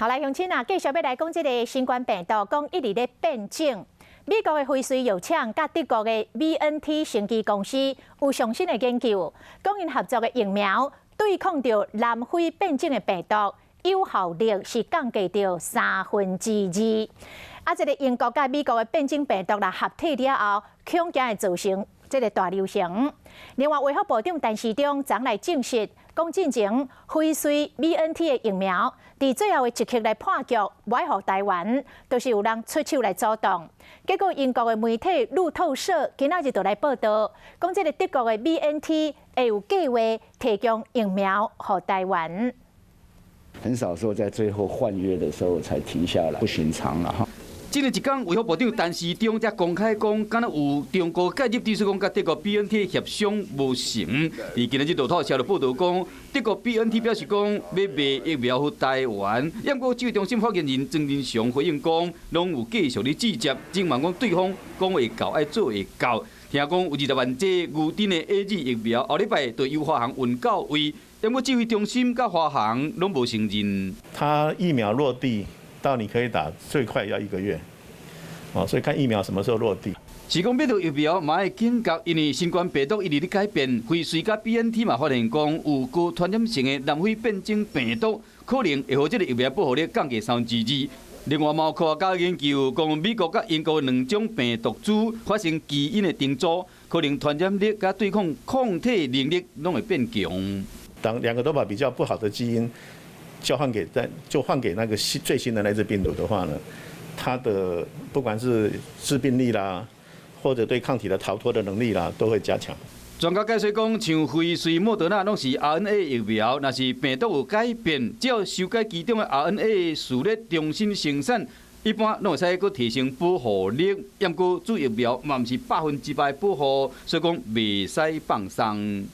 好來，鄉親啊，繼續欲來講這个新冠病毒，講一直咧變種。美國的輝瑞藥廠佮德國的 BNT 生技公司有上新的研究，講𪜶合作的疫苗對抗著南非變種的病毒，有效率是降低著三分之二。啊，這个英國佮美國的變種病毒若合體了後，恐驚會造成這个大流行。另外，衛福部長陳時中昨來證實，講進前輝瑞 BNT 的疫苗，佇最後的一刻來破局，無愛予台灣，就是有人出手來阻擋。結果，英國的媒體路透社今仔日就來報道，講這个德國的 BNT 會有計劃提供疫苗予台灣。很少說在最後換約的時候才停下來，不尋常了哈。這個一工，衛福部長陳時中才公開講，敢若有中國介入，就是講佮德國 BNT 協商無成。佇今仔日路透社就報道講，德國 BNT 表示講欲賣疫苗予台灣，毋過指揮中心發言人莊人祥回應講，攏有繼續咧接洽，只望講對方講會到愛做會到。聽講有20萬劑牛津的 AZ 疫苗，後禮拜就由華航運到位，毋過指揮中心佮華航攏無承認。它疫苗落地到你可以打，最快要一個月，哦，所以看疫苗什麼時候落地。是講欲著疫苗嘛愛警覺，因為新冠病毒一直咧改變，輝瑞佮 BNT 嘛發現講有高傳染性的南非變種病毒，可能會予這个疫苗保護力降低三分之二。另外，嘛有科學家研究講，美國佮英國兩種病毒株發生基因的重組，可能傳染力佮對抗抗體能力攏會變強。當兩個都把比較不好的基因交換給在就換給那個新最新的那隻病毒的話呢，它的不管是致病力啦，或者對抗體的逃脫的能力啦，都會加強。專家解釋講，像輝瑞、莫德納攏是 RNA 疫苗，若是病毒有改變，只要修改其中的 RNA 序列重新生產，一般攏會使閣提升保護力。毋過注疫苗嘛毋是100%保護，所以講袂使放鬆。